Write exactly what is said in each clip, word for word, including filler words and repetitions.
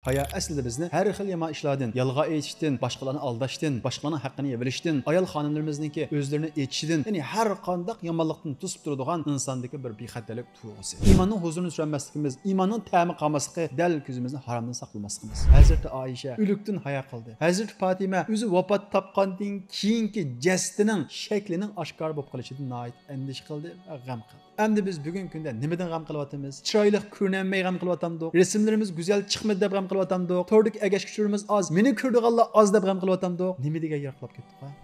ھايا ئەسلىدە بىزنى ھەر خىل يامان ئىشلاردىن، يالغان ئېيتىشتىن، باشقىلارنى ئالداشتىن، باشقىلارنىڭ ھەققىنى يەۋېلىشتىن، ئايال خانىملىرىمىزنىڭكى ئۆزلىرىنى ئېچىشىدىن، يەنى ھەر قانداق يامانلىقتىن توسۇپ تۇرىدىغان ئىنساندىكى بىر بىخەتەرلىك تۇيغۇسى. ئىماننىڭ ھۇزۇرىنى سۈرەلمەسلىكىمىز، ئىماننىڭ تەمى قالماسلىقى دەل كۆزىمىزنى ھارامدىن ساقلىماسلىقىمىز. ھەزرىتى ئائىشە ئۆلۈكتىن ھايا قىلدى. ھەزرىتى پاتىمە ئۆزى ۋاپات تاپقاندىن كېيىنكى جەسىتىنىڭ شەكلىنىڭ ئاشكارا بولۇپ قېلىشىدىن ناھايىتى ئەندىشە قىلدى ۋە غەم قىلدى. ئەمدى بىز بۈگۈنكى كۈندە نېمىدىن غەم قىلىۋاتىمىز؟ چىرايلىق كۆرۈنەلمەي غەم قىلىۋاتامدۇق؟ رەسىملىرىمىز گۈزەل چىقمىدى دەپ غەم قىلىۋاتامدۇق؟ توردىكى ئەگەشكۈچىلىرىمىز ئاز، مېنى كۆرىدىغانلار ئاز دەپ غەم قىلىۋاتامدۇق؟ نېمە دېگەن يىراقلاپ كەتتۇق ھە؟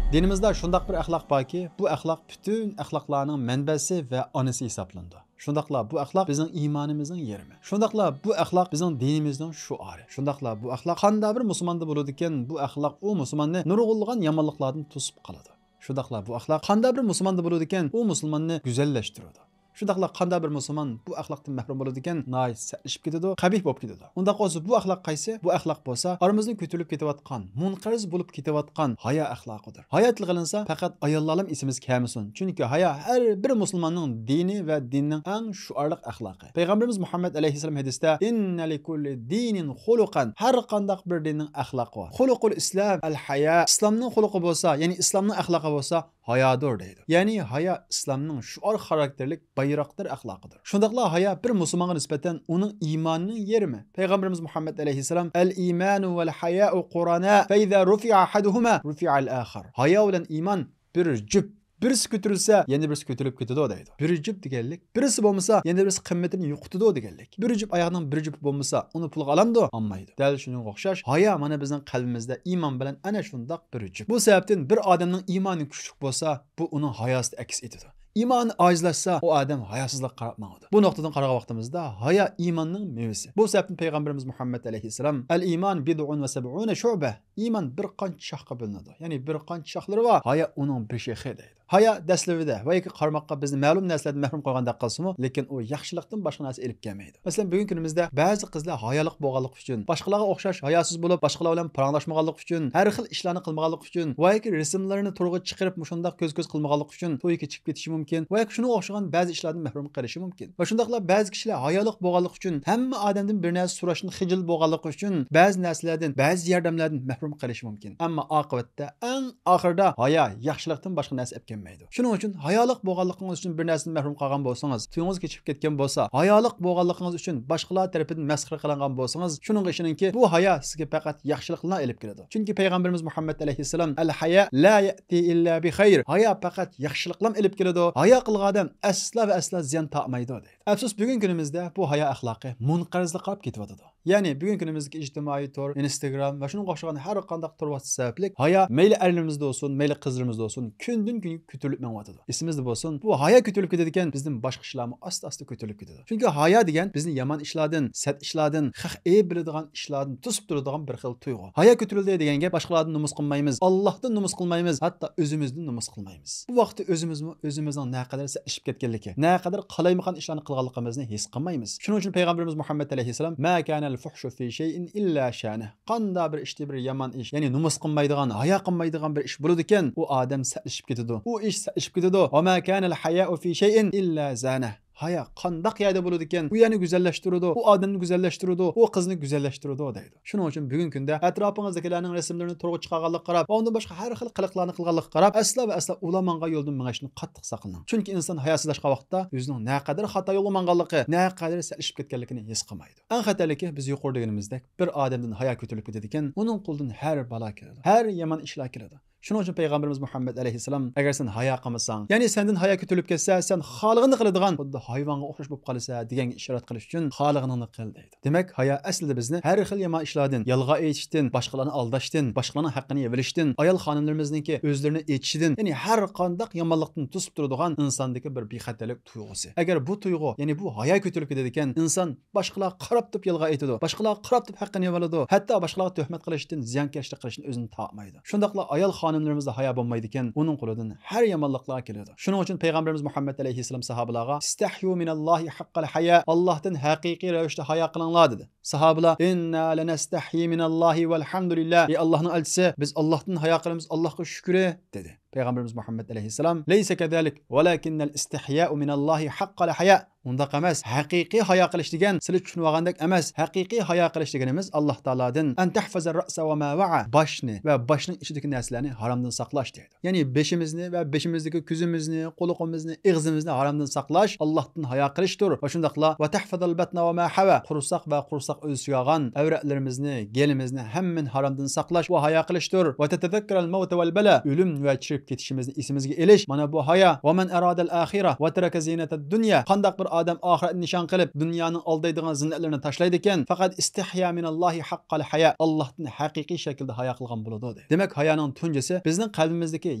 دىنىمىزدا شۇنداق بىر ئەخلاق باركى، بۇ ئەخلاق پۈتۈن ئەخلاقلارنىڭ مەنبەسى ۋە ئانىسى ھېسابلىنىدۇ. شۇنداقلا بۇ ئەخلاق بىزنىڭ ئىمانىمىزنىڭ يېرىمى. شۇنداقلا بۇ ئەخلاق بىزنىڭ دىنىمىزنىڭ شوئارى. شۇنداقلا بۇ ئەخلاق قانداق بىر مۇسۇلماندا بولىدىكەن، بۇ ئەخلاق ئۇ مۇسۇلماننى نۇرغۇنلىغان يامانلىقلاردىن توسۇپ قالىدۇ. شۇنداقلا بۇ ئەخلاق قانداق بىر مۇسۇلماندا بولىدىكەن، ئۇ مۇسۇلماننى گۈزەللەشتۈرىدۇ. شۇنداقلا قانداق بىر مۇسۇلمان بۇ ئەخلاقتىن مەھرۇم بولىدىكەن، ناھايىتى سەتلىشىپ كېتىدۇ، قەبىھ بولۇپ كېتىدۇ. ئۇنداق بولسا بۇ ئەخلاق قايسى؟ بۇ ئەخلاق بولسا ئارىمىزدىن كۆتۈرۈلۈپ كېتىۋاتقان، مۇنقەرز بولۇپ كېتىۋاتقان ھايا ئەخلاقىدۇر. ھايا تىلغا ئېلىنسا پەقەت ئاياللارلا ئېسىمىزگە كەلمىسۇن. چۈنكى ھايا ھەر بىر مۇسۇلماننىڭ دىنى ۋە دىننىڭ ئەڭ شوئارلىق ئەخلاقى. پەيغەمبىرىمىز مۇھەممەد ئەلەيھىسسالام ھەدىستە، «إن لكل دين خلقا»، ھەر قانداق بىر دىننىڭ ئەخلاقى بار. «خلق الإسلام الحياء»، ئىسلامنىڭ خۇلقى بولسا، يەنى ئىسلامنىڭ ئەخلاقى بولسا ھايادۇر دەيدۇ. يەنى ھايا ئىسلامنىڭ شوئار خاراكتېرلىك بايراقدار ئەخلاقىدۇر. شۇنداقلا ھايا بىر مۇسۇلمانغا نىسبەتەن ئۇنىڭ ئىمانىنىڭ يېرىمى. پەيغەمبىرىمىز مۇھەممەد ئەلەيھىسسالام، «الإيمان والحياء قرناء، فإذا رفع أحدهما رفع الآخر». ھايا بىلەن ئىمان بىر جۈپ. بىرسى كۆتۈرۈلسە، يەنە بىرسى كۆتۈرۈلۈپ كېتىدۇ دەيدۇ. بىر جۈپ دېگەنلىك، بىرسى بولمىسا، يەنە بىرسى قىممىتىنى يوقىتىدۇ دېگەنلىك. بىر جۈپ ئاياغنىڭ بىر جۈپى بولمىسا، ئۇنى پۇلغا ئالامدۇ؟ ئالمايدۇ. دەل شۇنىڭغا ئوخشاش، ھايا مانا بىزنىڭ قەلبىمىزدە ئىمان بىلەن ئەنە شۇنداق بىر جۈپ. بۇ سەۋەبتىن بىر ئادەمنىڭ ئىمانى كۈچلۈك بولسا، بۇ ئۇنىڭ ھاياسىدا ئەكس ئېتىدۇ. ئىمانى ئاجىزلاشسا، ئۇ ئادەم ھاياسىزلىققا قاراپ ماڭىدۇ. بۇ نۇقتىدىن قارىغان ۋاقتىمىزدا، ھايا ئىماننىڭ مېۋىسى. بۇ سەۋەبتىن پەيغەمبىرىمىز مۇھەممەد ئەلەيھىسسالام، «الإيمان بضع وسبعون شعبة»، ئىمان بىر قانچە شاخقا بۆلۈنىدۇ، يەنى بىر قانچە شاخلىرى بار، ھايا ئۇنىڭ بىر شېخى دەيدۇ. ھايا دەسلىپىدە ۋە ياكى قارىماققا بىزنى مەلۇم نەرسىلەردىن مەھرۇم قويغاندەك قىلسىمۇ، لېكىن ئۇ ياخشىلىقتىن باشقا نەرسە ئېلىپ كەلمەيدۇ. مەسىلەن، بۈگۈنكى كۈنىمىزدە بەزى قىزلار ھايالىق بولغانلىقى ئۈچۈن، باشقىلارغا ئوخشاش ھاياسىز بولۇپ، باشقىلار بىلەن پاراڭلاشمىغانلىقى ئۈچۈن، ھەر خىل ئىشلارنى قىلمىغانلىقى ئۈچۈن ۋە ياكى رەسىملىرىنى تورغا چىقىرىپ، مۇشۇنداق كۆز-كۆز قىلمىغانلىقى ئۈچۈن تويغا چىقىپ كېتىشى مۇمكىن ۋە ياكى شۇنىڭغا ئوخشىغان بەزى ئىشلاردىن مەھرۇم قېلىشى مۇمكىن. ۋە شۇنداقلا بەزى كىشىلەر ھايالىق بولغانلىقى ئۈچۈن، ھەممە ئادەمدىن بىر نەرسە سوراشتىن خىجىل بولغانلىقى ئۈچۈن بەزى نەرسىلەردىن، بەزى ياردەملەردىن مەھرۇم قېلىشى مۇمكىن. ئەمما ئاقىۋەتتە ئەڭ ئاخىرىدا ھايا ياخشىلىقتىن باشقا نەرسە ئەپ كەلمەيدۇ. شۇنىڭ ئۈچۈن ھايالىق بولغانلىقىڭىز ئۈچۈن بىر نەرسىدىن مەھرۇم قالغان بولسىڭىز، تويىڭىز كېچىكىپ كەتكەن بولسا، ھايالىق بولغانلىقىڭىز ئۈچۈن باشقىلار تەرىپىدىن مەسخىرە قىلىنغان بولسىڭىز، شۇنىڭغا ئىشىنىڭكى، بۇ ھايا سىزگە پەقەت ياخشىلىقلارنى ئېلىپ كېلىدۇ. چۈنكى پەيغەمبىرىمىز مۇھەممەد ئەلەيھىسسالام، «الحياء لا يأتي إلا بخير»، ھايا پەقەت ياخشىلىقلارنى ئېلىپ كېلىدۇ. ھايا قىلغان ئادەم ئەسلا ۋە ئەسلا زىيان تارتمايدۇ دەيدۇ. ئەپسۇس، بۈگۈنكى كۈنىمىزدە بۇ ھايا ئەخلاقى مۇنقەرزلىققە قاراپ كېتىۋاتىدۇ. يەنى بۈگۈنكى كۈنىمىزدىكى ئىجتىمائىي تور، ئىنستاگرام ۋە شۇنىڭغا ئوخشىغان ھەر قانداق تور ۋاسىتە سەۋەبلىك ھايا مەيلى ئەرلىرىمىزدە بولسۇن، مەيلى قىزلىرىمىزدا بولسۇن، كۈندىن كۈنگە كۆتۈرۈلۈپ مېڭىۋاتىدۇ. ئېسىمىزدە بولسۇن، بۇ ھايا كۆتۈرۈلۈپ كېتىدىكەن، بىزدىن باشقا ئىشلارمۇ ئاستا-ئاستا كۆتۈرۈلۈپ كېتىدۇ. چۈنكى ھايا دېگەن بىزنى يامان ئىشلاردىن، سەت ئىشلاردىن، خەق ئەيىب بىلىدىغان ئىشلاردىن توسۇپ تۇرىدىغان بىر خىل تۇيغۇ. ھايا كۆتۈرۈلدى دېگەن گەپ باشقىلاردىن نومۇس قىلمايمىز، ئاللاھتىن نومۇس قىلمايمىز، ھەتتا ئۆزىمىزدىن نومۇس قىلمايمىز. بۇ ۋاقىتتا ئۆزىمىزمۇ ئۆزىمىزنىڭ نەقەدەر سەتلىشىپ كەتكەنلىكى، نەقەدەر قالايمىقان ئىشلارنى قىلغانلىقىمىزنى ھېس قىلمايمىز. شۇنىڭ ئۈچۈن پەيغەمبىرىمىز مۇھەممەد ئەلەيھىسسالام، «ما كان الفحش في شيء إلا شانه»، قانداق بىر ئىشتا بىر يامان ئىش، يەنى نومۇس قىلمايدىغان، ھايا قىلمايدىغان بىر ئىش بولىدىكەن، ئۇ ئادەم سەتلىشىپ كېتىدۇ، ئۇ ئىش سەتلىشىپ كېتىدۇ. «وما كان الحياء في شيء إلا زانه». ھايا قانداق يەردە بولىدىكەن، ئۇ يەرنى گۈزەللەشتۈرىدۇ، ئۇ ئادەمنى گۈزەللەشتۈرىدۇ، ئۇ قىزنى گۈزەللەشتۈرىدۇ دەيدۇ. شۇنىڭ ئۈچۈن بۈگۈنكى كۈندە ئەتراپىڭىزدىكىلەرنىڭ رەسىملىرىنى تورغا چىقارغانلىقىغا قاراپ، ئۇنىڭدىن باشقا ھەر خىل قىلىقلارنى قىلغانلىقىغا قاراپ، ئەسلا ۋە ئەسلا ئۇلار ماڭغان يولدىن مېڭىشتىن قاتتىق ساقلىنىڭ. چۈنكى ئىنسان ھاياسىزلاشقان ۋاقىتتا ئۆزىنىڭ نەقەدەر خاتا يولغا ماڭغانلىقى، نەقەدەر سەتلىشىپ كەتكەنلىكىنى ھېس قىلمايدۇ. ئەڭ خەتەرلىكى، بىز يۇقىرىدا دېگىنىمىزدەك، بىر ئادەمدىن ھايا كۆتۈرۈلۈپ كېتىدىكەن، ئۇنىڭ قولىدىن ھەر بالا كېلىدۇ، ھەر يامان ئىشلار كېلىدۇ. شۇنىڭ ئۈچۈن پەيغەمبىرىمىز مۇھەممەد ئەلەيھىسسالام، «ئەگەر سەن ھايا قىلمىساڭ، يەنى سەندىن ھايا كۆتۈرۈلۈپ كەتسە، سەن خالىغىنىنى قىلىدىغان خۇددى ھايۋانغا ئوخشاش بولۇپ قالىسەن» دېگەنگە ئىشارەت قىلىش ئۈچۈن، «خالىغىنىڭنى قىل» دەيدۇ. دېمەك، ھايا ئەسلىدە بىزنى ھەر خىل يامان ئىشلاردىن، يالغان ئېيتىشتىن، باشقىلارنى ئالداشتىن، باشقىلارنىڭ ھەققىنى يېۋېلىشتىن، ئايال خانىملىرىمىزنىڭكى ئۆزلىرىنى ئېچىشىدىن، يەنى ھەر قانداق يامانلىقتىن توسۇپ تۇرىدىغان ئىنساندىكى بىر بىخەتەرلىك تۇيغۇسى. ئەگەر بۇ تۇيغۇ، يەنى بۇ ھايا كۆتۈرۈلۈپ كېتىدىكەن، ئىنسان باشقىلارغا قاراپ تۇرۇپ يالغان ئېيتىدۇ، باشقىلارغا قاراپ تۇرۇپ ھەققىنى يېۋالىدۇ، ھەتتا باشقىلارغا تۆھمەت قىلىشتىن، زىيانكەشلىك قىلىشتىن ئۆزىنى تارتمايدۇ. شۇنداقلا ئايال خانىم خانىملىرىمىزدا ھايا بولمايدىكەن، ئۇنىڭ قولىدىن ھەر يامانلىقلار كېلىدۇ. شۇنىڭ ئۈچۈن پەيغەمبىرىمىز مۇھەممەد ئەلەيھىسسالام ساھابىلارغا، «استحيوا من الله حق الحياء»، ئاللاھتىن ھەقىقىي رەۋىشتە ھايا قىلىڭلار، دېدى. ساھابىلار، «إنا لنستحيي من الله والحمد لله»، ئەي ئاللاھنىڭ ئەلچىسى، بىز ئاللاھتىن ھايا قىلىمىز، ئاللاھقا شۈكرى، دېدى. پەيغەمبىرىمىز مۇھەممەد ئەلەيھىسسالام، «ليس كذلك، ولكن الاستحياء من الله حق الحياء.» ئۇنداق ئەمەس. ھەقىقىي ھايا قىلىش دېگەن، سىلەر چۈشىنىۋالغاندەك ئەمەس. ھەقىقىي ھايا قىلىش دېگىنىمىز ئاللاھ تائالادىن، «أن تحفظ الرأس وما وعى»، باشنى ۋە باشنىڭ ئىچىدىكى نەرسىلەرنى ھارامدىن ساقلاش، دەيدۇ. يەنى بېشىمىزنى ۋە بېشىمىزدىكى كۆزىمىزنى، قۇلىقىمىزنى، ئېغىزىمىزنى ھارامدىن ساقلاش، ئاللاھتىن ھايا قىلىشتۇر. ۋە شۇنداقلا، «وتحفظ البطن وما حوى»، قورساق ۋە قورساق ئۆز ئىچىگە ئالغان ئەۋرەتلىرىمىزنى، گېلىمىزنى ھەممىنى ھارامدىن ساقلاش، بۇ ھايا قىلىشتۇر. «وتتذكر الموت والبلى»، ئۆلۈم ۋە چىرىپ كېتىشىمىزنى ئېسىمىزگە ئېلىش، مانا بۇ ھايا. «ومن أراد الآخرة وترك زينة الدنيا»، قانداق بىر ئادەم ئاخىرەتنى نىشان قىلىپ، دۇنيانىڭ ئالدايدىغان زىننەتلىرىنى تاشلايدىكەن، «فقد استحيا من الله حق الحياء»، ئاللاھتىن ھەقىقىي شەكىلدە ھايا قىلغان بولىدۇ، دەيدۇ. دېمەك، ھايانىڭ تۇنجىسى بىزنىڭ قەلبىمىزدىكى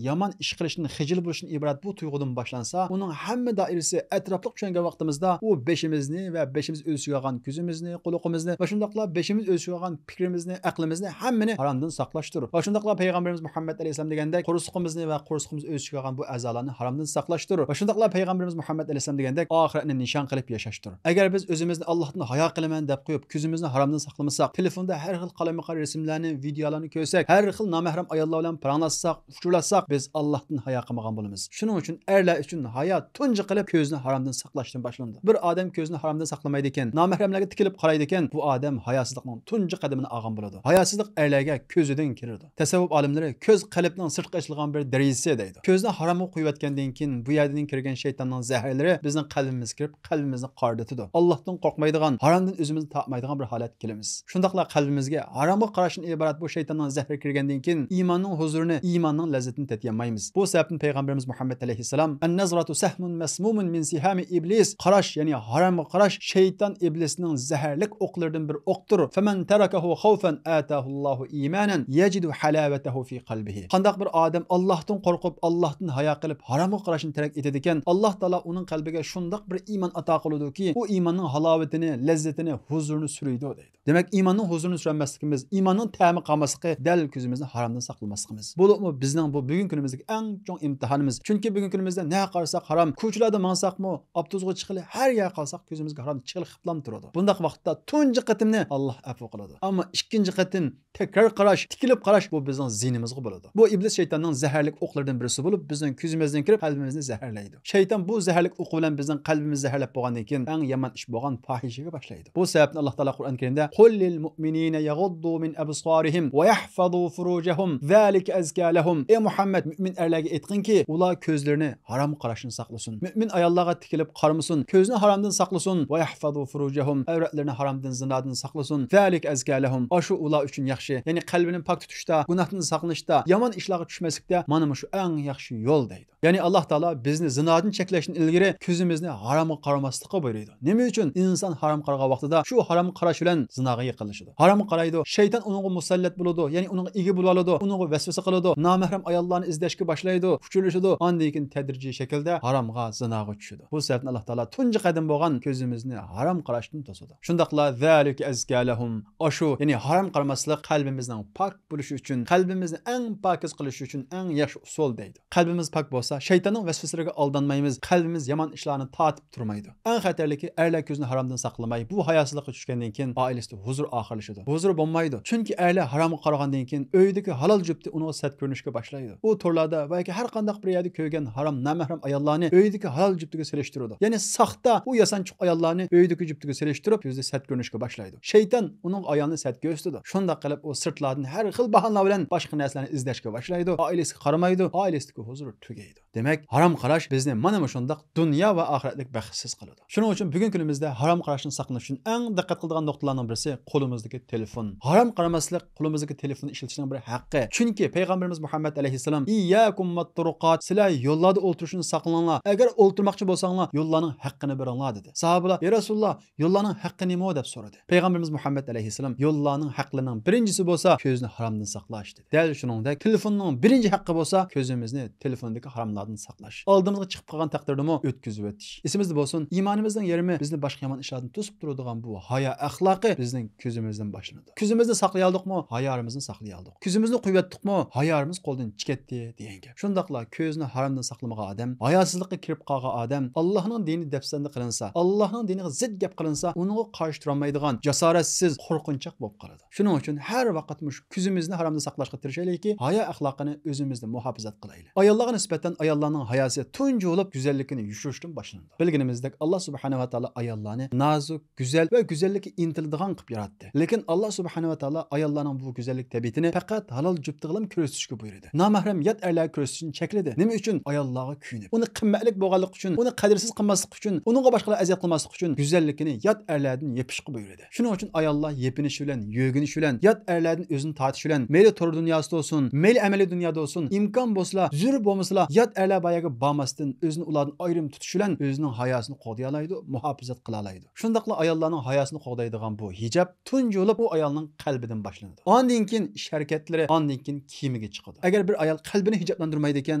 يامان ئىش قىلىشتىن خىجىل بولۇشتىن ئىبارەت بۇ تۇيغۇدىن باشلانسا، ئۇنىڭ ھەممە دائىرىسى ئەتراپلىق چۈشەنگەن ۋاقتىمىزدا، ئۇ بېشىمىزنى ۋە بېشىمىز ئۆز ئىچىگە ئالغان كۆزىمىزنى، قۇلىقىمىزنى ۋە شۇنداقلا بېشىمىز ئۆز ئىچىگە ئالغان پىكرىمىزنى، ئەقلىمىزنى ھەممىنى ھارامدىن ساقلاشتۇر. ۋە شۇنداقلا پەيغەمبىرىمىز مۇھەممەد ئەلەيھىسسالام دېگەندەك، قورسىقىمىزنى ۋە قورسىقىمىز ئۆز ئىچىگە ئالغان بۇ ئەزالارنى ھارامدىن ساقلاشتۇر. ۋە شۇنداقلا پەيغەمبىرىمىز مۇھەممەد ئەلەيھىسسالام دېگەندەك، ئاخىرەتنى نىشان قىلىپ ياشاشتۇر. ئەگەر بىز ئۆزىمىزنى ئاللاھتىن ھايا قىلىمەن دەپ قويۇپ، كۆزىمىزنى ھارامدىن ساقلىمىساق، تېلېفوندا ھەر خىل قالايمىقان رەسىملەرنى، ۋىدېئولارنى كۆرسەك، ھەر خىل نامەھرەم ئاياللار بىلەن پاراڭلاشساق، ئۇچۇرلاشساق، بىز ئاللاھتىن ھايا قىلمىغان بولىمىز. شۇنىڭ ئۈچۈن ئەرلەر ئۈچۈن ھايا تۇنجى قىلىپ كۆزنى ھارامدىن ساقلاشتىن باشلىنىدۇ. بىر ئادەم كۆزىنى ھارامدىن ساقلىمايدىكەن، نامەھرەملەرگە تىكىلىپ قارايدىكەن، بۇ ئادەم ھاياسىزلىقنىڭ تۇنجى قەدىمىنى ئالغان بولىدۇ. ھاياسىزلىق ئەرلەرگە كۆزىدىن كىرىدۇ. تەسەۋۋۇپ ئالىملىرى، «كۆز قەلبنىڭ سىرتقا ئېچىلغان بىر دېرىزىسى» دەيدۇ. كۆزنى ھارامغا قويۇۋەتكەندىن كېيىن، بۇ يەردىن كىرگەن شەيتاننىڭ زەھەرلىرى بىزنىڭ قەلبىمىزگە كىرىپ، قەلبىمىزنى قارىدىتىدۇ. ئاللاھتىن قورقمايدىغان، ھارامدىن ئۆزىمىزنى تارتمايدىغان بىر ھالەتكە كېلىمىز. شۇنداقلا قەلبىمىزگە ھارامغا قاراشتىن ئىبارەت بۇ شەيتاننىڭ زەھىرى كىرگەندىن كېيىن، ئىماننىڭ ھۇزۇرىنى، ئىماننىڭ لەززىتىنى تېتىيالمايمىز. بۇ سەۋەبتىن پەيغەمبىرىمىز مۇھەممەد ئەلەيھىسسالام، «النظرة سهم مسموم من سهام إبليس»، قاراش، يەنى ھارامغا قاراش شەيتان ئىبلىسنىڭ زەھەرلىك ئوقلىرىدىن بىر ئوقتۇر. «فمن تركه خوفا آتاه الله إيمانا يجد حلاوته في قلبه». قانداق بىر ئادەم ئاللاھتىن قورقۇپ، ئاللاھتىن ھايا قىلىپ، ھارامغا قاراشنى تەرك ئېتىدىكەن، ئاللاھ تائالا ئۇنىڭ قەلبىگە شۇنداق بىر ئىمان ئاتا قىلىدۇكى، ئۇ ئىماننىڭ ھالاۋىتىنى، لەززىتىنى، ھۇزۇرىنى سۈرىدۇ، دەيدۇ. دېمەك، ئىماننىڭ ھۇزۇرىنى سۈرەلمەسلىكىمىز، ئىماننىڭ تەمى قالماسلىقى دەل كۆزىمىزنى ھارامدىن ساقلىماسلىقىمىز. بولۇپمۇ بىزنىڭ بۇ بۈگۈنكى كۈنىمىزدىكى ئەڭ چوڭ ئىمتىھانىمىز. چۈنكى بۈگۈنكى كۈنىمىزدە نەگە قارىساق ھارام، كوچىلاردا ماڭساقمۇ، ئاپتوبۇسقا چىققىلى ھەر يەرگە قارىساق كۆزىمىزگە ھارام چىقىلىپ خىپلام تۇرىدۇ. بۇنداق ۋاقىتتا تۇنجى قېتىمنى ئاللاھ ئەپۇ قىلىدۇ. ئەمما ئىككىنچى قېتىم تەكرار قاراش، تىكىلىپ قاراش، بۇ بىزنىڭ زىيىنىمىزغا بولىدۇ. بۇ ئىبلىس شەيتاننىڭ زەھەرلىك ئوقلىرىدىن بىرسى بولۇپ، بىزنىڭ كۆزىمىزدىن كىرىپ، قەلبىمىزنى زەھەرلەيدۇ. شەيتان بۇ زەھەرلىك ئوقى بىلەن بىزنىڭ قەلبىمىزنى زەھەرلەپ بولغاندىن كېيىن، ئەڭ يامان ئىش بولغان پاھىشىگە باشلايدۇ. بۇ سەۋەبتىن ئاللاھ تائالا قۇرئان كەرىمدە، «قل للمؤمنين يغضوا من أبصارهم ويحفظوا فروجهم ذلك أزكى لهم». ئەي مۇھەممەد، مۆمىن ئەرلەرگە ئېيتقىنكى، ئۇلار كۆزلىرىنى ھارام قاراشتىن ساقلىسۇن. مۆمىن ئاياللارغا تىكىلىپ قارىمىسۇن. كۆزنى ھارامدىن ساقلىسۇن. «ويحفظوا فروجهم»، ئەۋرەتلىرىنى ھارامدىن، زىنادىن ساقلىسۇن. «ذلك أزكى لهم»، ئاشۇ ئۇلار ئۈچۈن ياخشى. يەنى قەلبىنى پاك تۇتۇشتا، گۇناھتىن ساقلىنىشتا، يامان ئىشلارغا چۈشمەسلىكتە مانا مۇشۇ ئەڭ ياخشى يول، دەيدۇ. يەنى ئاللاھ تائالا بىزنى زىنادىن چەكلەشتىن ئىلگىرى كۆزىمىزنى ھارامغا قارىماسلىققا بۇيرۇيدۇ. نېمە ئۈچۈن؟ ئىنسان ھارام قارىغان ۋاقتىدا شۇ ھارام قاراش بىلەن زىناغا يېقىنلىشىدۇ. ھارامغا قارايدۇ، شەيتان ئۇنىڭغا مۇسەللەت بولىدۇ، يەنى ئۇنىڭغا ئىگە بولۇۋالىدۇ، ئۇنىڭغا ۋەسۋەسە قىلىدۇ، نامەھرەم ئاياللارنى ئىزدەشكە باشلايدۇ، ئۇچۇرلىشىدۇ، ئاندىن كېيىن تەدرىجىي شەكىلدە ھارامغا، زىناغا چۈشىدۇ. بۇ سەۋەبتىن ئاللاھ تائالا تۇنجى قەدەم بولغان كۆزىمىزنى ھارام قاراشتىن توسىدۇ. شۇنداقلا، «ذلك أزكى لهم»، ئاشۇ، يەنى ھارام قارىماسلىق قەلبىمىزنىڭ پاك بولۇشى ئۈچۈن، قەلبىمىزنى ئەڭ پاكىز قىلىشى ئۈچۈن ئەڭ ياخشى ئۇسۇل، دەيدۇ. قەلبىمىز پاك بولسا، شەيتاننىڭ ۋەسۋەسىلىرىگە ئالدانمايمىز، قەلبىمىز يامان ئىشلارنى تارتىپ تۇرمايدۇ. ئەڭ خەتەرلىكى، ئەرلەر كۆزىنى ھارامدىن ساقلىماي، بۇ ھاياسىزلىققا چۈشكەندىن كېيىن ئائىلىسىدە ھۇزۇر ئاخىرلىشىدۇ. ھۇزۇر بولمايدۇ. چۈنكى ئەرلەر ھارامغا قارىغاندىن كېيىن ئۆيدىكى ھالال جۈپتى ئۇنىڭغا سەت كۆرۈنۈشكە باشلايدۇ. ئۇ تورلاردا ۋە ياكى ھەر قانداق بىر يەردە كۆرگەن ھارام، نامەھرەم ئاياللارنى ئۆيدىكى ھالال جۈپتىگە سېلىشتۇرىدۇ. يەنى ساختا، ئۇ ياسانچۇق ئاياللارنى ئۆيدىكى جۈپتىگە سېلىشتۇرۇپ، كۆزىدە سەت كۆرۈنۈشكە باشلايدۇ. شەيتان ئۇنىڭ ئايالىنى سەت كۆرسىتىدۇ. شۇنداق قىلىپ، ئۇ سىرتلاردىن ھەر خىل باھانىلەر بىلەن باشقا نەرسىلەرنى ئىزدەشكە باشلايدۇ. ئائىلىسىگە قارىمايدۇ. ئائىلىسىدىكى ھۇزۇر تۈگەيدۇ. دېمەك، ھارام قاراش بىزنى مانا مۇشۇنداق دۇنيا ۋە ئاخىرەتلىك بەختسىز قىلىدۇ. شۇنىڭ ئۈچۈن بۈگۈنكى كۈنىمىزدە ھارام قاراشتىن ساقلىنىش ئۈچۈن ئەڭ دىققەت قىلىدىغان نۇقتىلارنىڭ بىرسى قولىمىزدىكى تېلېفون. ھارام قارىماسلىق قولىمىزدىكى تېلېفوننى ئىشلىتىشنىڭ بىر ھەققى. چۈنكى پەيغەمبىرىمىز مۇھەممەد ئەلەيھىسسالام، «إياكم والطرقات، سىلەر يوللاردا ئولتۇرۇشتىن ساقلىنىڭلار. ئەگەر ئولتۇرماقچى بولساڭلار، يوللارنىڭ ھەققىنى بېرىڭلار» دېدى. ساھابىلار، «يا رەسۇلاللا، يوللارنىڭ ھەققى نېمە؟» دەپ سورىدى. پەيغەمبىرىمىز مۇھەممەد ئەلەيھىسسالام، «يوللارنىڭ ھەقلىرىنىڭ بىرىنچىسى بولسا كۆزنى ھارامدىن ساقلاش» دېدى. دەل شۇنىڭدەك تېلېفوننىڭ بىرىنچى ھەققى بولسا كۆزىمىزنى تېلېفوندىكى ھاراملاردىن ساقلاش. ئالدىمىزغا چىقىپ قالغان تەقدىردىمۇ ئۆتكۈزۈۋېتىش. ئېسىمىزدە بولسۇن، ئىمانىمىزنىڭ يېرىمى بىزنى باشقا يامان ئىشلاردىن توسۇپ تۇرىدىغان بۇ ھايا ئەخلاقى بىزنىڭ كۆزىمىزدىن باشلىنىدۇ. كۆزىمىزنى ساقلىيالدۇقمۇ؟ ھايارىمىزنى ساقلىيالدۇق. كۆزىمىزنى قويۇۋەتتۇقمۇ؟ ھايارىمىز قولدىن چىقىپ كەتتى دېگەن گەپ. شۇنداقلا كۆزىنى ھارامدىن ساقلىمىغان ئادەم، ھاياسىزلىققا كىرىپ قالغان ئادەم، ئاللاھنىڭ دىنى دەپسەندە قىلىنسا، ئاللاھنىڭ دىنىغا زىت گەپ قىلىنسا، ئۇنىڭغا قارشى تۇرالمايدىغان، جاسارەتسىز، قورقۇنچاق بولۇپ قالىدۇ. شۇنىڭ ئۈچۈن ھەر ۋاقىت مۇشۇ كۆزىمىزنى ھارامدىن ساقلاشقا تىرىشايلىكى، ھايا ئەخلاقىنى ئۆزىمىزدە مۇھاپىزەت قىلايلى. ئاياللارغا نىسبەتەن ئاياللارنىڭ ھاياسى تۇنجى بولۇپ گۈزەللىكىنى يوشۇرۇشتىن باشلىنىدۇ. بىلگىنىمىزدەك، ئاللا سۇبھانەھۇ ۋە تائالا ئاياللارنى نازۇك، گۈزەل ۋە گۈزەللىككە ئىنتىلىدىغان قىلىپ ياراتتى. لېكىن ئاللا سۇبھانەھۇ ۋە تائالا ئاياللارنىڭ بۇ گۈزەللىك تەبىئىتىنى پەقەت ھالال جۈپتىگىلا كۆرسىتىشكە بۇيرۇدى. نامەھرەم يات ئەرلەرگە كۆرسىتىشنى چەكلىدى. نېمە ئۈچۈن؟ ئاياللارغا كۆيۈنۈپ. ئۇنى قىممەتلىك بولغانلىقى ئۈچۈن، ئۇنى قەدىرسىز قىلماسلىق ئۈچۈن، ئۇنىڭغا باشقىلار ئەزىيەت قىلماسلىق ئۈچۈن گۈزەللىكىنى يات ئەرلەردىن يېپىشقا بۇيرۇدى. شۇنىڭ ئۈچۈن ئاياللار يېپىنىش بىلەن، يۆگىنىش بىلەن، يات ئەرلەردىن ئۆزىنى تارتىش بىلەن، مەيلى تور دۇنياسىدا بولسۇن، مەيلى ئەمەلىي دۇنيادا بولسۇن، ئىمكان بولسىلا، زۆرۈر بولمىسىلا، يات ئەرلەر بار يەرگە بارماستىن، ئۆزىنى ئۇلاردىن ئايرىم تۇتۇش بىلەن ئۆزىنىڭ ھاياسىنى قوغدىيالايدۇ، مۇھاپىزەت قىلالايدۇ. شۇنداقلا ئاياللارنىڭ ھاياسىنى قوغدايدىغان بۇ ھىجاب تۇنجى بولۇپ ئۇ ئايالنىڭ قەلبىدىن باشلىنىدۇ. ئاندىن كېيىن ئىش ھەرىكەتلىرى، ئاندىن كېيىن كىيىمىگە چىقىدۇ. ئەگەر بىر ئايال قەلبىنى ھىجابلاندۇرمايدىكەن،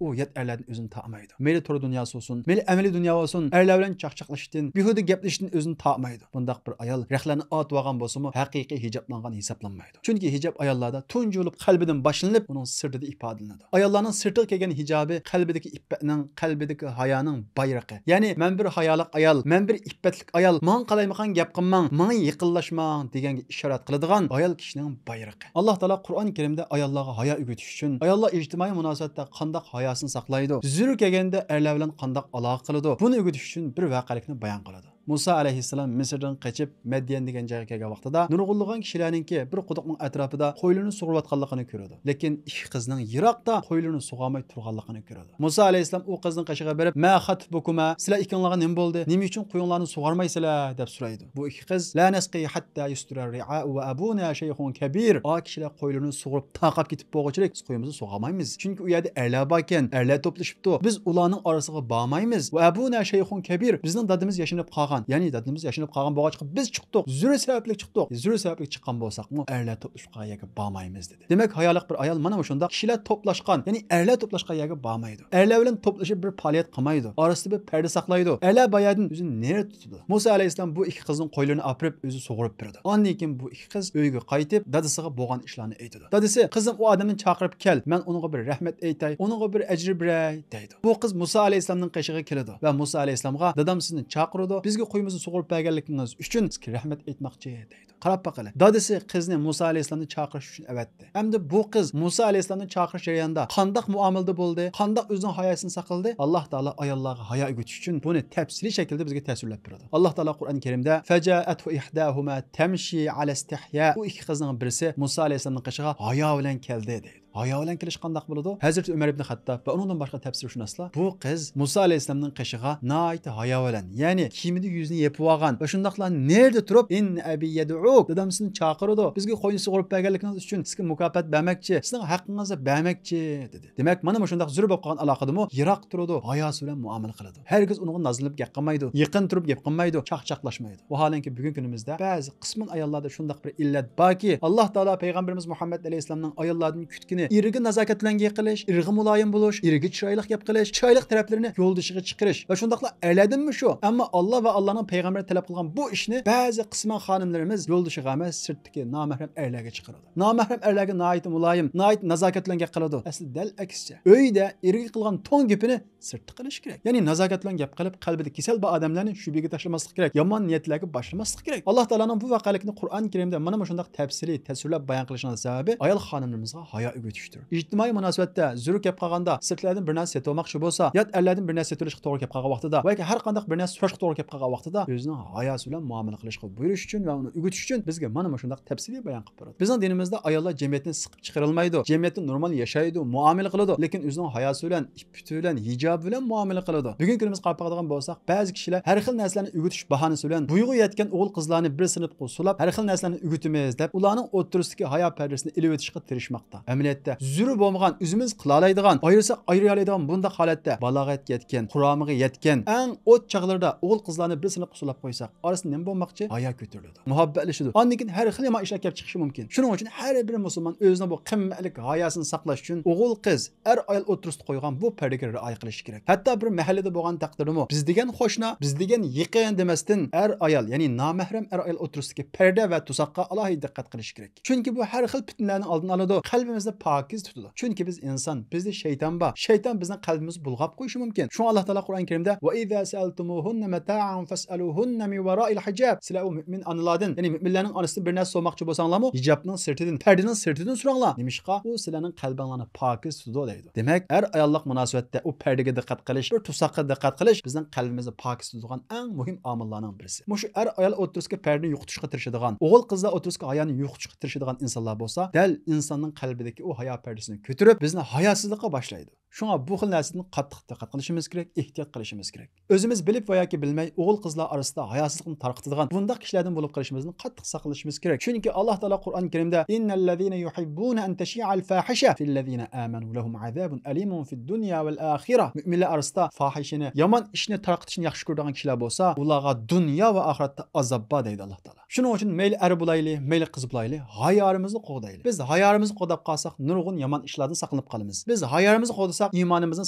ئۇ يات ئەرلەردىن ئۆزىنى تاپمايدۇ. مەيلى تور دۇنياسى بولسۇن، مەيلى ئەمەلىي دۇنيا بولسۇن، ئەرلەر بىلەن چاقچاقلىشىشتىن، بىھۇدە گەپلىشىشتىن ئۆزىنى تاپمايدۇ. بۇنداق بىر ئايال رەخلەرنى ئاتىۋالغان بولسىمۇ، ھەقىقىي ھىجابلانغان ھېسابلانمايدۇ. چۈنكى ھىجاب ئاياللاردا تۇنجى بولۇپ قەلبىدىن باشلىنىپ، ئۇنىڭ سىرتىدا ئىپادىلىنىدۇ. ئاياللارنىڭ سىرتىغا كىيگەن ھىجابى قەلبىدىكى ئىپپەتنىڭ، قەلبىدىكى ھايانىڭ بايرىقى. يەنى، مەن بىر ھايالىق ئايال، مەن بىر ئىپپەتلىك ئايال، ماڭا قالايمىقان گەپ قىلماڭ، ماڭا يېقىنلاشماڭ دېگەنگە ئىشارەت قىلىدىغان ئايال كىشىنىڭ بايرىقى. ئاللا تائالا قۇرئان كەرىمدە ئاياللارغا ھايا ئۆگىتىش ئۈچۈن، ئاياللار ئىجتىمائىي مۇناسىۋەتتە قانداق ھاياسىنى ساقلايدۇ، زۆرۈر كەلگەندە ئەرلەر بىلەن قانداق ئالاقە قىلىدۇ، بۇنى ئۆگىتىش ئۈچۈن بىر ۋەقەلىكنى بايان قىلىدۇ. مۇسا ئەلەيھىسسالام مىسىردىن قېچىپ، مەديەن دېگەن جايغا كەلگەن ۋاقتىدا، نۇرغۇنلىغان كىشىلەرنىڭكى بىر قۇدۇقنىڭ ئەتراپىدا قويلىرىنى سۇغۇرۇۋاتقانلىقىنى كۆرىدۇ. لېكىن ئىككى قىزنىڭ يىراقتا قويلىرىنى سۇغارماي تۇرغانلىقىنى كۆرىدۇ. مۇسا ئەلەيھىسسالام ئۇ قىزنىڭ قېشىغا بېرىپ، ما خەتبۇكۇما، سىلەر ئىككىڭلارغا نېمە بولدى؟ نېمە ئۈچۈن قويۇڭلارنى سۇغارمايسىلەر؟ دەپ سورايدۇ. بۇ ئىككى قىز، لا نەسقى ھەتتا يۇسدىرەر رىئاء ۋە ئەبۇنا شەيخۇن كەبىر. ئا كىشىلەر قويلىرىنى سۇغۇرۇپ تاقاپ كېتىپ بولغۇچىلىك بىز قويىمىزنى سۇغارمايمىز. چۈنكى ئۇ يەردە ئەرلەر باركەن، ئەرلەر توپلىشىپتۇ. بىز ئۇلارنىڭ ئارىسىغا بارمايمىز. ۋە ئەبۇنا شەيخۇن كەبىر. بىزنىڭ دادىمىز ياشىنىپ قالغان. يەنى دادىمىز ياشىنىپ قالغان بولغاچقا بىز چىقتۇق. زۆرۈر سەۋەبلىك چىقتۇق. زۆرۈر سەۋەبلىك چىققان بولساقمۇ ئەرلەر توپلىشىپ قالغان يەرگە بارمايمىز دېدى. دېمەك، ھايالىق بىر ئايال مانا مۇشۇنداق كىشىلەر توپلاشقان، يەنى ئەرلەر توپلاشقان يەرگە بارمايدۇ. ئەرلەر بىلەن توپلىشىپ بىر پائالىيەت قىلمايدۇ. ئارىسىدا بىر پەردە ساقلايدۇ. ئەرلەر بار يەردىن ئۆزىنى نېرى تۇتىدۇ. مۇسا ئەلەيھىسسالام بۇ ئىككى قىزنىڭ قويلىرىنى ئاپىرىپ ئۆزى سۇغۇرۇپ بېرىدۇ. ئاندىن كېيىن بۇ ئىككى قىز ئۆيگە قايتىپ، دادىسىغا بولغان ئىشلارنى ئېيتىدۇ. دادىسى، قىزىم، ئۇ ئادەمنى چاقىرىپ كەل، مەن ئۇنىڭغا بىر رەھمەت ئېيتاي، ئۇنىڭغا بىر ئەجىر بېرەي، دەيدۇ. بۇ قىز مۇسا ئەلەيھىسسالامنىڭ قېشىغا كېلىدۇ ۋە مۇسا ئەلەيھىسسالامغا، دادام سىزنى چاقىرىدۇ، بىزگە قويىمىزنى سۇغۇرۇپ بەرگەنلىكىڭىز ئۈچۈن سىزگە رەھمەت ئېيتماقچى، دەيدۇ. قاراپ باقىلى. دادىسى قىزنى مۇسا ئەلەيھىسسالامنى چاقىرىش ئۈچۈن ئەۋەتتى. ئەمدى بۇ قىز مۇسا ئەلەيھىسسالامنى چاقىرىش جەريانىدا قانداق مۇئامىلىدە بولدى، قانداق ئۆزىنىڭ ھاياسىنى ساقلىدى؟ ئاللا تائالا ئاياللارغا ھايا ئۆگىتىش ئۈچۈن بۇنى تەپسىلىي شەكىلدە بىزگە تەسۋىرلەپ بېرىدۇ. ئاللا تائالا قۇرئان كەرىمدە، فەجائەتھۇ ئىھداھۇما تەمشى ئەلەستىھيا. ئۇ ئىككى قىزنىڭ بىرسى مۇسا ئەلەيھىسسالامنىڭ قېشىغا ھايا بىلەن كەلدى، دەيدۇ. ھايا بىلەن كېلىش قانداق بولىدۇ؟ ھەزرىتى ئۆمەر ئىبن خەتتاب ۋە ئۇنىڭدىن باشقا تەپسىرشۇناسلار بۇ قىز مۇسا ئەلەيھىسسالامنىڭ قېشىغا ناھايىتى ھايا بىلەن، يەنى كىيىمىدە يۈزىنى يېپىۋالغان ۋە شۇنداقلا نېرىدە تۇرۇپ، ئىننە ئەبى يەدئۇك، دادام سېنى چاقىرىدۇ، بىزگە قوينى سۇغۇرۇپ بەرگەنلىكىڭىز ئۈچۈن سىزگە مۇكاپات بەرمەكچى، سىزنىڭ ھەققىڭىزنى بەرمەكچى، دېدى. دېمەك، مانا مۇشۇنداق زۆرۈر بولۇپ قالغان ئالاقىدىمۇ يىراق تۇرىدۇ، ھاياسى بىلەن مۇئامىلە قىلىدۇ. ھەرگىز ئۇنىڭغا نازلىنىپ گەپ قىلمايدۇ، يېقىن تۇرۇپ گەپ قىلمايدۇ، چاقچاقلاشمايدۇ. ۋاھالەنكى، بۈگۈنكى كۈنىمىزدە بەزى قىسمەن ئاياللاردا شۇنداق بىر ئىللەت باركى، ئاللا تائالا پەيغەمبىرىمىز مۇھەممەد ئەلەيھىسسالامنىڭ ئاياللاردىن كۈتكىنى ئېرىگە نازاكەت بىلەن گەپ قىلىش، ئېرىغا مۇلايىم بولۇش، ئېرىگە چىرايلىق گەپ قىلىش، چىرايلىق تەرەپلىرىنى يولدىشىغا چىقىرىش ۋە شۇنداقلا ئەرلەردىنمۇ شۇ. ئەمما ئاللا ۋە ئاللانىڭ پەيغەمبىرى تەلەپ قىلغان بۇ ئىشنى بەزى قىسمەن خانىملىرىمىز يولدىشىغا ئەمەس، سىرتتىكى نامەھرەم ئەرلەرگە چىقىرىدۇ. نامەھرەم ئەرلەرگە ناھايىتى مۇلايىم، ناھايىتى نازاكەت بىلەن گەپ قىلىدۇ. ئەسلى دەل ئەكسىچە. ئۆيدە ئېرىگە قىلغان توڭ گېپىنى سىرتتا قىلىش كېرەك. يەنى نازاكەت بىلەن گەپ قىلىپ، قەلبىدە كېسەل بار ئادەملەرنى شۈبھىگە تاشلىماسلىق كېرەك، يامان نىيەتلەرگە باشلىماسلىق كېرەك. ئاللا تائالانىڭ بۇ ۋەقەلىكنى قۇرئان كەرىمدە مانا مۇشۇنداق تەپسىلىي تەسۋىرلەپ بايان قىلىشىنىڭ سەۋەبى ئايال خانىملىرىمىزغا ھايا ئۆگىتىشتۇر. ئىجتىمائىي مۇناسىۋەتتە زۆرۈر كەپ قالغاندا، سىرتلەردىن بىر نەرسە سېتىۋالماقچى بولسا، يات ئەرلەردىن بىر نەرسە سېتىۋېلىشقا توغرا كەپ قالغان ۋاقتىدا ۋە ياكى ھەر قانداق بىر نەرسە سوراشقا توغرا كەپ قالغان ۋاقتىدا ئۆزىنىڭ ھاياسى بىلەن مۇئامىلە قىلىشقا بۇيرۇش ئۈچۈن ۋە ئۇنى ئۆگىتىش ئۈچۈن بىزگە مانا مۇشۇنداق تەپسىلىي بايان قىلىپ بىزنىڭ دىنىمىزدا ئاياللار جەمئىيەتتىن سىقىپ چىقىرىلمايدۇ. جەمئىيەتتە نورمال ياشايدۇ، مۇئامىلە قىلىدۇ. لېكىن ئۆزىنىڭ ھاياسى بىلەن، ئىپپىتى بىلەن، ھىجابى بىلەن مۇئامىلە قىلىدۇ. بۈگۈنكى كۈنىمىزگە قاراپ باقىدىغان بولساق، بەزى كىشىلەر ھەر خىل نەرسىلەرنى ئۆگىتىش باھانىسى بىلەن بويىغا يەتكەن ئوغۇل-قىزلارنى بىر سىنىپقا سولاپ، ھەر خىل نەرسىلەرنى ئۆگىتىمىز دەپ، ئۇلارنىڭ ئوتتۇرىسىدىكى ھايا پەردىسىنى ئېلىۋېتىشقا تىرىشماقتا. ئەمەلىيەتتە ھالەتتە، زۆرۈر بولمىغان، ئۆزىمىز قىلالايدىغان، ئايرىساق ئايرىيالايدىغان بۇنداق ھالەتتە، بالاغەتكە يەتكەن، قۇرامىغا يەتكەن ئەڭ ئوت چاغلىرىدا ئوغۇل-قىزلارنى بىر سىنىپقا سولاپ قويساق، ئارىسىدا نېمە بولماقچى؟ ھايا كۆتۈرۈلىدۇ، مۇھەببەتلىشىدۇ. ئاندىن كېيىن ھەر خىل يامان ئىشلار كەپ چىقىشى مۇمكىن. شۇنىڭ ئۈچۈن ھەر بىر مۇسۇلمان ئۆزىنىڭ بۇ قىممەتلىك ھاياسىنى ساقلاش ئۈچۈن ئوغۇل-قىز، ئەر-ئايال ئوتتۇرىسىدا قويغان بۇ پەردىگە رىئايە قىلىشى كېرەك. ھەتتا بىر مەھەللىدە بولغان تەقدىردىمۇ، بىز دېگەن قوشنا، بىز دېگەن يېقىن دېمەستىن، ئەر-ئايال، يەنى نامەھرەم ئەر-ئايال ئوتتۇرىسىدىكى پەردە ۋە توساققا ئالاھىدە دىققەت قىلىشى كېرەك. چۈنكى بۇ ھەر خىل پىتنىلەرنىڭ ئالدىنى ئالىدۇ، قەلبىمىزنى پاكىز تۇتىدۇ. چۈنكى بىز ئىنسان، بىزدە شەيتان بار. شەيتان بىزنىڭ قەلبىمىزنى بۇلغاپ قويۇشى مۇمكىن. شۇڭا ئاللا تائالا قۇرئان كەرىمدە، «وإذا سألتموهن متاعا فاسألوهن من وراء الحجاب.» سىلەر ئۇ مۆمىن ئانىلاردىن، يەنى مۆمىنلەرنىڭ ئانىسىدىن بىر نەرسە سورىماقچى بولساڭلارمۇ، ھىجابنىڭ سىرتىدىن، پەردىنىڭ سىرتىدىن سوراڭلار. نېمىشقا؟ ئۇ سىلەرنىڭ قەلبىڭلارنى پاكىز تۇتىدۇ دەيدۇ. دېمەك، ئەر-ئاياللىق مۇناسىۋەتتە ئۇ پەردىگە دىققەت قىلىش، بىر توساققا دىققەت قىلىش بىزنىڭ قەلبىمىزنى پاكىز تۇتىدىغان ئەڭ مۇھىم ئامىللارنىڭ بىرسى. مۇشۇ ئەر-ئايال ئوتتۇرىسىدىكى پەردىنى يوقىتىشقا تىرىشىدىغان، ئوغۇل-قىزلار ئوتتۇرىسىدىكى ھايانى يوقىتىشقا تىرىشىدىغان ئىنسانلار بولسا، دەل ئىنساننىڭ قەلبىدىكى ئۇ ھايا پەردىسىنى كۆتۈرۈپ، بىزنى ھاياسىزلىققا باشلايدۇ. شۇڭا بۇ خىل نەرسىدىن قاتتىق دىققەت قىلىشىمىز كېرەك، ئېھتىيات قىلىشىمىز كېرەك. ئۆزىمىز بىلىپ ۋە ياكى بىلمەي ئوغۇل-قىزلار ئارىسىدا ھاياسىزلىقنى تارقىتىدىغان بۇنداق كىشىلەردىن بولۇپ قېلىشىمىزدىن قاتتىق ساقلىنىشىمىز كېرەك. چۈنكى ئاللا تائالا قۇرئان كەرىمدە، «إن الذين يحبون أن تشيع الفاحشة في الذين آمنوا لهم عذاب أليم في الدنيا والآخرة.» مۆمىنلەر ئارىسىدا پاھىشىنى، يامان ئىشنى تارقىتىشنى ياخشى كۆرىدىغان كىشىلەر بولسا، ئۇلارغا دۇنيا ۋە ئاخىرەتتە ئازاب بار دەيدۇ ئاللا تائالا. شۇنىڭ ئۈچۈن مەيلى ئەر بولايلى، مەيلى قىز بولايلى، ھايالىرىمىزنى قوغدايلى. بىز ھايالىرىمىزنى قوغداپ قالساق، نۇرغۇن يامان ئىشلاردىن ساقلىنىپ قالىمىز. بىز ھايالىرىمىزنى قوغدىساق، ئىمانىمىزنى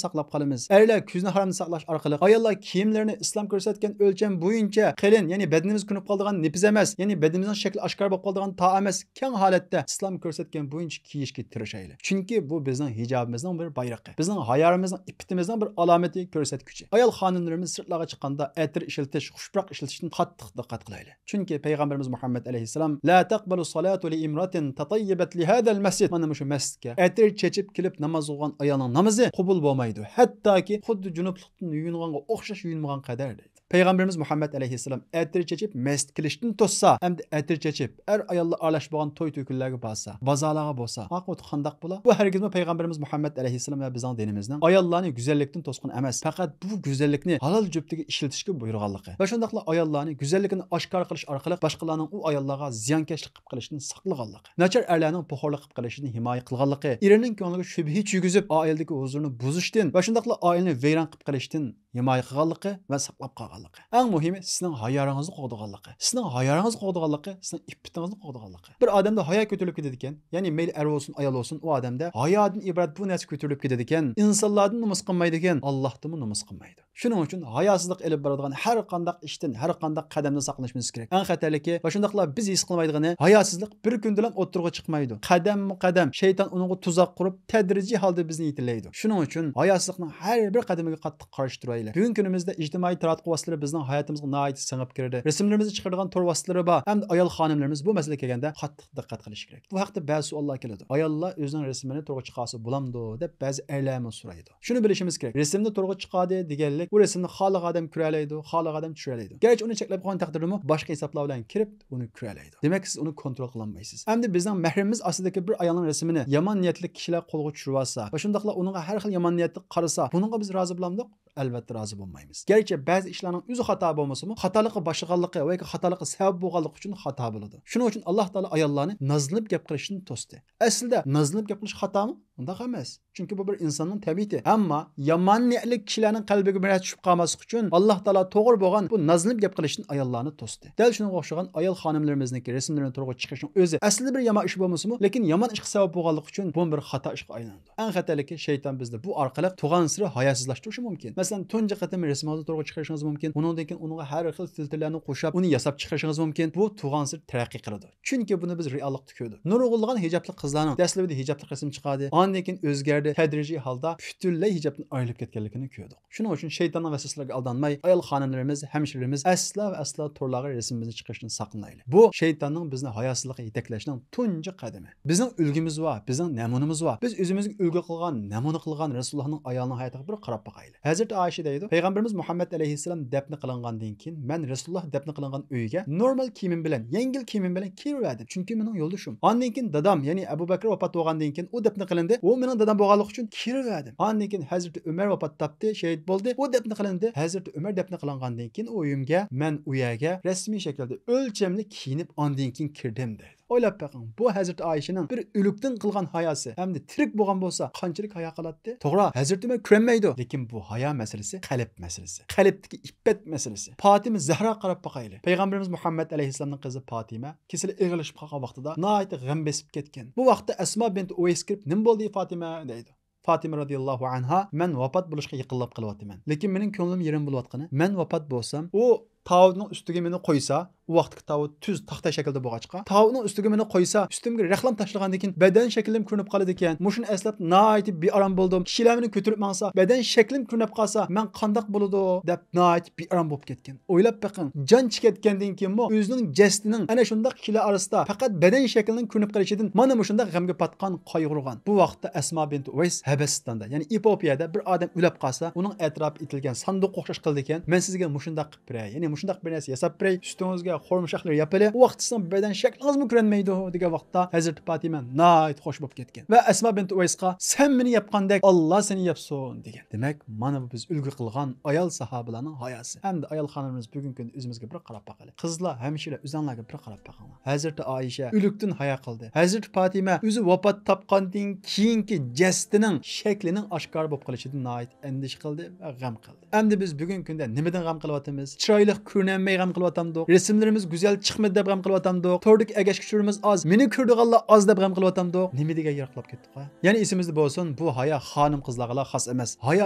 ساقلاپ قالىمىز. ئەرلەر كۆزىنى ھارامدىن ساقلاش ئارقىلىق، ئاياللار كىيىملىرىنى ئىسلام كۆرسەتكەن ئۆلچەم بويىچە قېلىن، يەنى بەدىنىمىزگە كۆنۈپ قالىدىغان نېپىز ئەمەس، يەنى بەدىنىمىزنىڭ شەكلى ئاشكارا بولۇپ قالىدىغان تائام ئەمەس، كەڭ ھالەتتە ئىسلام كۆرسەتكەن بويىچە كىيىشكە تىرىشايلى. چۈنكى بۇ بىزنىڭ ھىجابىمىزنىڭ بىر بايرىقى، بىزنىڭ ھايالىرىمىزنىڭ، ئىپپىتىمىزنىڭ بىر ئالامىتى، كۆرسەتكۈچى. ئايال خانىملىرىمىز سىرتلارغا چىققاندا ئەتىر ئىشلىتىش، خۇش پۇراق ئىشلىتىشتىن قاتتىق دىققەت قىلايلى. چۈنكى پەيغەمبىرىمىز مۇھەممەد ئەلەيھىسسالام، «لا تقبل الصلاة لامرأة تطيبت لهذا المسجد.» مانا مۇشۇ مەسچىتكە ئەتىر چېچىپ كېلىپ ناماز ئوقۇغان ئايالنىڭ نامىزى قوبۇل بولمايدۇ. ھەتتاكى خۇددى جۇنۇپلۇقتىن يۇيۇنغانغا ئوخشاش يۇيۇنمىغان قەدەر دەيدۇ. پەيغەمبىرىمىز مۇھەممەد ئەلەيھىسسالام ئەتىر چېچىپ مەسچىتكە كېلىشتىن توسسا، ئەمدى ئەتىر چېچىپ ئەر-ئاياللار ئارىلاشما بولغان توي-تۆكۈنلەرگە بارسا، بازارلارغا بولسا، ئاقىۋىتى قانداق بولا؟ بۇ ھەرگىزمۇ پەيغەمبىرىمىز مۇھەممەد ئەلەيھىسسالام ۋە بىزنىڭ دىنىمىزنىڭ ئاياللارنى گۈزەللىكتىن توسقىنى ئەمەس، پەقەت بۇ گۈزەللىكنى ھالال جۈپتىگە ئىشلىتىشكە بۇيرۇغانلىقى ۋە شۇنداقلا ئاياللارنى گۈزەللىكىنى ئاشكارا قىلىش ئارقىلىق باشقىلارنىڭ ئۇ ئاياللارغا زىيانكەشلىك قىلىپ قېلىشىدىن ساقلىغانلىقى، ناچار ئەرلەرنىڭ پوخۇرلۇق قىلىپ قېلىشىدىن ھىمايە قىلغانلىقى، ئېرىنىڭ كۆڭلىگە شۈبھە چۈشۈرگۈزۈپ، ئائىلىدىكى ھۇزۇرنى بۇزۇشتىن ۋە شۇنداقلا ئائىلىنى ۋەيران قىلىپ قېلىشتىن ھىمايە قىلغانلىقى ۋە ساقلاپ قالغانلىقى. ئەڭ مۇھىمى، سىزنىڭ ھايالىرىڭىزنى قوغدىغانلىقى. سىزنىڭ ھايالىرىڭىزنى قوغدىغانلىقى، سىزنىڭ ئىپپىتىڭىزنى قوغدىغانلىقى. بىر ئادەمدە ھايا كۆتۈرۈلۈپ كېتىدىكەن، يەنى مەيلى ئەر بولسۇن، ئايال بولسۇن، ئۇ ئادەمدە ھايادىن ئىبارەت بۇ نەرسە كۆتۈرۈلۈپ كېتىدىكەن، ئىنسانلاردىن نومۇس قىلمايدىكەن، ئاللاھتىنمۇ نومۇس قىلمايدۇ. شۇنىڭ ئۈچۈن ھاياسىزلىق ئېلىپ بارىدىغان ھەر قانداق ئىشتىن، ھەر قانداق قەدەمدىن ساقلىنىشىمىز كېرەك. ئەڭ خەتەرلىكى ۋە شۇنداقلا بىز ھېس قىلمايدىغىنى، ھاياسىزلىق بىر كۈندىلا ئوتتۇرىغا چىقمايدۇ. قەدەممۇ قەدەم شەيتان ئۇنىڭغا تۇزاق قۇرۇپ، تەدرىجىي ھالدا بىزنى يېتىلەيدۇ. شۇنىڭ ئۈچۈن ھاياسىزلىقنىڭ ھەر بىر قەدىمىگە قاتتىق قارشى تۇرايلى. بۈگۈنكى كۈنىمىزدە ئىجتىمائىي تاراتقۇ ۋاسىتىلىرى بىزنىڭ ھاياتىمىزغا ناھايىتى سىڭىپ كىردى. رەسىملىرىمىزنى چىقىرىدىغان تور ۋاسىتىلىرى بار. ئەمدى ئايال خانىملىرىمىز بۇ مەسىلىگە كەلگەندە قاتتىق دىققەت قىلىشى كېرەك. بۇ ھەقتە بەزى سوئاللار كېلىدۇ. ئاياللار ئۆزىنىڭ رەسىمىنى تورغا چىقارسا بولامدۇ دەپ بەزى ئەرلەرمۇ سورايدۇ. شۇنى بىلىشىمىز كېرەك، رەسىمنى تورغا چىقاردى دېگەنلىك، ئۇ رەسىمنى خالىغان ئادەم كۆرەلەيدۇ، خالىغان ئادەم چۈشۈرەلەيدۇ. گەرچە ئۇنى چەكلەپ قويغان تەقدىردىمۇ، باشقا ھېسابلار بىلەن كىرىپ ئۇنى كۆرەلەيدۇ. دېمەك، سىز ئۇنى كونترول قىلالمايسىز. ئەمدى بىزنىڭ مەھرىمىمىز ئاستىدىكى بىر ئايالنىڭ رەسىمىنى يامان نىيەتلىك كىشىلەر قولغا چۈشۈرۈۋالسا ۋە شۇنداقلا ئۇنىڭغا ھەر خىل يامان نىيەتلىك قارىسا، بۇنىڭغا بىز رازى بولامدۇق؟ ئەلۋەتتە رازى بولمايمىز. گەرچە بەزى ئىشلارنىڭ ئۆزى خاتا بولمىسىمۇ، خاتالىققا باشلىغانلىقى ۋە ياكى خاتالىققا سەۋەب بولغانلىقى ئۈچۈن خاتا بولىدۇ. شۇنىڭ ئۈچۈن ئاللا تائالا ئاياللارنى نازلىنىپ گەپ قىلىشتىن توستى. ئەسلىدە نازلىنىپ گەپ قىلىش خاتامۇ؟ ئۇنداق ئەمەس. چۈنكى بۇ بىر ئىنساننىڭ تەبىئىتى. ئەمما يامان نىيەتلىك كىشىلەرنىڭ قەلبىگە بىر نەرسە چۈشۈپ قالماسلىقى ئۈچۈن، ئاللا تائالا توغرا بولغان بۇ نازلىنىپ گەپ قىلىشتىن ئاياللارنى توستى. دەل شۇنىڭغا ئوخشىغان ئايال خانىملىرىمىزنىڭكى رەسىملىرىنى تورغا چىقىرىشنىڭ ئۆزى ئەسلىدە بىر يامان ئىش بولمىسىمۇ، لېكىن يامان ئىشقا سەۋەب بولغانلىقى ئۈچۈن بۇ بىر خاتا ئىشقا ئايلىنىدۇ. ئەڭ خەتەرلىكى، شەيتان بىزنى بۇ ئارقىلىق تۇغانسېرى ھاياسىزلاشتۇرۇشى مۇمكىن. مەسىلەن، تۇنجى قېتىم رەسىمىڭىزنى تورغا چىقىرىشىڭىز مۇمكىن. ئۇنىڭدىن كېيىن ئۇنىڭغا ھەر خىل فىلتىرلەرنى قوشاپ، ئۇنى ياساپ چىقىرىشىڭىز مۇمكىن. بۇ تۇغانسېرى تەرەققىي قىلىدۇ. چۈنكى بۇنى بىز رېئاللىقتا كۆردۇق. نۇرغۇنلىغان ھىجابلىق قىزلارنىڭ دەسلىپىدە ھىجابلىق رەسىم چىقاردى، ئاندىن كېيىن ئۆزگەردى، تەدرىجىي ھالدا پۈتۈنلەي ھىجابتىن ئايرىلىپ كەتكەنلىكىنى كۆردۇق. شۇنىڭ ئۈچۈن شەيتاننىڭ ۋەسۋەسىلىرىگە ئالدانماي، ئايال خانىملىرىمىز، ھەمشىرىلىرىمىز ئەسلا ۋە ئەسلا تورلارغا رەسىمىمىزنى چىقىرىشتىن ساقلىنايلى. بۇ شەيتاننىڭ بىزنى ھاياسىزلىققا يېتەكلەشنىڭ تۇنجى قەدىمى. بىزنىڭ ئۈلگىمىز بار، بىزنىڭ نەمۇنىمىز بار. بىز ئۆزىمىزگە ئۈلگە قىلغان، نەمۇنە قىلغان رەسۇلۇللانىڭ ئايالىنىڭ ھاياتىغا بىر قاراپ باقايلى. ھەزرىتى ئائىشە دەيدۇ، پەيغەمبىرىمىز مۇھەممەد ئەلەيھىسسالام دەپنە قىلىنغاندىن كېيىن، مەن رەسۇلۇللا دەپنە قىلىنغان ئۆيگە نورمال كىيىمىم بىلەن، يەڭگىل كىيىمىم بىلەن كىرىۋەردىم. چۈنكى مېنىڭ يولدىشىم. ئاندىن كېيىن دادام، يەنى ئەبۇ بەكرى ۋاپات بولغاندىن كېيىن ئۇ دەپنە قىلىندى. ئۇ مېنىڭ دادام بولغانلىقى ئۈچۈن كىرىۋەردىم. ئاندىن كېيىن ھەزرىتى ئۆمەر ۋاپات تاپتى، شېھىت بولدى. ئۇ دەپنە قىلىندى. ھەزرىتى ئۆمەر دەپنە قىلىنغاندىن كېيىن ئۇ ئۆيۈمگە، مەن ئۇ يەرگە رەسمىي شەكىلدە ئۆلچەملىك كىيىنىپ ئاندىن كېيىن كىردىم دەيدۇ. ئويلاپ بېقىڭ، بۇ ھەزرىتى ئائىشىنىڭ بىر ئۆلۈكتىن قىلغان ھاياسى ھەمدە تىرىك بولغان بولسا قانچىلىك ھايا قىلاتتى؟ توغرا، ھەزرىتى ئۆمەر كۆرەلمەيدۇ، لېكىن بۇ ھايا مەسىلىسى قەلب مەسىلىسى، قەلبتىكى ئىپپەت مەسىلىسى. پاتىمە زەھراغا قاراپ باقايلى. پەيغەمبىرىمىز مۇھەممەد ئەلەيھىسسالامنىڭ قىزى پاتىمە كېسىلى ئېغىرلىشىپ قالغان ۋاقتىدا ناھايىتى غەم بېسىپ كەتكەن. بۇ ۋاقىتتا ئەسما بىنت ئۇۋەيس كىرىپ، نېمە بولدى پاتىمە؟ دەيدۇ. پاتىمە رەزىياللاھۇ ئەنھا، مەن ۋاپات بولۇشقا يېقىنلاپ قېلىۋاتىمەن. لېكىن مېنىڭ كۆڭلۈم يېرىم بولۇۋاتقىنى، مەن ۋاپات بولسام، ئۇ تاۋۇتنىڭ ئۈستىگە مېنى قويسا، ئۇ ۋاقىتتىكى تاۋۇت تۈز تاختا شەكلىدە بولغاچقا، تاۋۇتنىڭ ئۈستىگە مېنى قويسا، ئۈستۈمگە رەخلەم تاشلىغاندىن كېيىن بەدەن شەكلىم كۆرۈنۈپ قالىدىكەن. مۇشۇنى ئەسلەپ ناھايىتى بىئارام بولدۇم. كىشىلەر مېنى كۆتۈرۈپ ماڭسا، بەدەن شەكلىم كۆرۈنۈپ قالسا، مەن قانداق بولىدۇ دەپ ناھايىتى بىئارام بولۇپ كەتكەن. ئويلاپ بېقىڭ، جان چىقىۋەتكەندىن كېيىنمۇ ئۆزىنىڭ جەسىتىنىڭ ئەنە شۇنداق كىشىلەر ئارىسىدا پەقەت بەدەن شەكلىنىڭ كۆرۈنۈپ قېلىشىدىن مانا مۇشۇنداق غەمگە پاتقان، قايغۇرغان. بۇ ۋاقىتتا ئەسما بىنت ئۇۋەيس ھەبەستاندا، يەنى ئېفىئوپىيەدە بىر ئادەم ئۆلۈپ قالسا، ئۇنىڭ ئەتراپى ئېتىلگەن ساندۇق ئوخشاش قىلىدىكەن. مەن سىزگە مۇشۇنداق قىلىپ بېرەي، يەنى مۇشۇنداق بىر نەرسە ياساپ بېرەي، ئۈستىڭىزگە خورما شاخلىرى ياپىلى، ئۇ ۋاقىتتا سىزنىڭ بەدەن شەكلىڭىزمۇ كۆرۈنمەيدۇ، دېگەن ۋاقىتتا ھەزرىتى پاتىمە ناھايىتى خوش بولۇپ كەتكەن ۋە ئەسما بىنت ئۇۋەيسقا، سەن مېنى ياپقاندەك ئاللا سېنى ياپسۇن، دېگەن. دېمەك، مانا بۇ بىز ئۈلگە قىلغان ئايال ساھابىلارنىڭ ھاياسى ھەمدە ئايال خانىمىمىز بۈگۈنكى كۈندە ئۆزىمىزگە بىر قاراپ باقايلى. قىزلار، ھەمشىرە، ئۆزۈڭلارغا بىر قاراپ بېقىڭلار. ھەزرىتى ئائىشە ئۆلۈكتىن ھايا قىلدى. ھەزرىتى پاتىمە ئۆزى ۋاپات تاپقاندىن كېيىنكى جەسىتىنىڭ شەكلىنىڭ ئاشكارا بولۇپ قېلىشىدىن ناھايىتى ئەندىشە قىلدى ۋە غەم قىلدى. ئەمدى بىز بۈگۈنكى كۈندە نېمىدىن غەم قىلىۋاتىمىز؟ چىرايلىق كۆرۈنەلمەي غەم قىلىۋاتامدۇق؟ رەسىملىرىمىز گۈزەل چىقمىدى دەپ غەم قىلىۋاتامدۇق؟ توردىكى ئەگەشكۈچىلىرىمىز ئاز، مېنى كۆرىدىغانلار ئاز دەپ غەم قىلىۋاتامدۇق؟ نېمە دېگەن يىراقلاپ كەتتۇق؟ يەنە ئېسىمىزدە بولسۇن، بۇ ھايا خانىم-قىزلارغىلا خاس ئەمەس. ھايا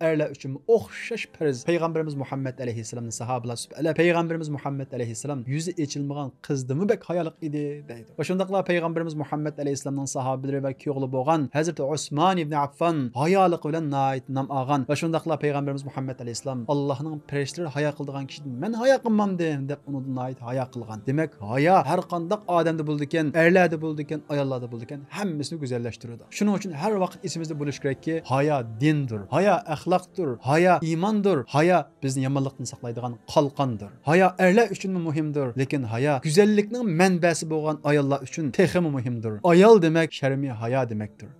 ئەرلەر ئۈچۈنمۇ ئوخشاش پەرز. پەيغەمبىرىمىز مۇھەممەد ئەلەيھىسسالامنى ساھابىلار سۈپەت ئەلەپ، پەيغەمبىرىمىز مۇھەممەد ئەلەيھىسسالام يۈزى ئېچىلمىغان قىزدىنمۇ بەك ھايالىق ئىدى، دەيدۇ. ۋە شۇنداقلا پەيغەمبىرىمىز مۇھەممەد ئەلەيھىسسالامنىڭ ساھابىلىرى ۋە كۆڭلى بولغان ھەزرىتى ئۇسمان ئىبنى ئەففان ھايالىقى بىلەن ناھايىتى نام ئالغان. ۋە شۇنداقلا پەيغەمبىرىمىز مۇھەممەد ئەلەيھىسسالام، ئاللانىڭ پەرىشتىلىرى ھايا قىلىدىغان كىشىدىن مەن ھايا قىلمامدىم، دەپ ئۇنىڭدىن ناھايىتى ھايا قىلغان. دېمەك، ھايا ھەر قانداق ئادەمدە بولىدىكەن، ئەرلەردە بولىدىكەن، ئاياللاردا بولىدىكەن، ھەممىسىنى گۈزەللەشتۈرىدۇ. شۇنىڭ ئۈچۈن ھەر ۋاقىت ئېسىمىزدە بولۇشى كېرەككى، ھايا دىندۇر، ھايا ئەخلاقتۇر، ھايا ئىماندۇر، ھايا بىزنى يامانلىقتىن ساقلايدىغان قالقاندۇر. ھايا ئەرلەر ئۈچۈنمۇ مۇھىمدۇر، لېكىن ھايا گۈزەللىكنىڭ مەنبەسى بولغان ئاياللار ئۈچۈن تېخىمۇ مۇھىمدۇر. ئايال دېمەك شەرمى ھايا دېمەكتۇر.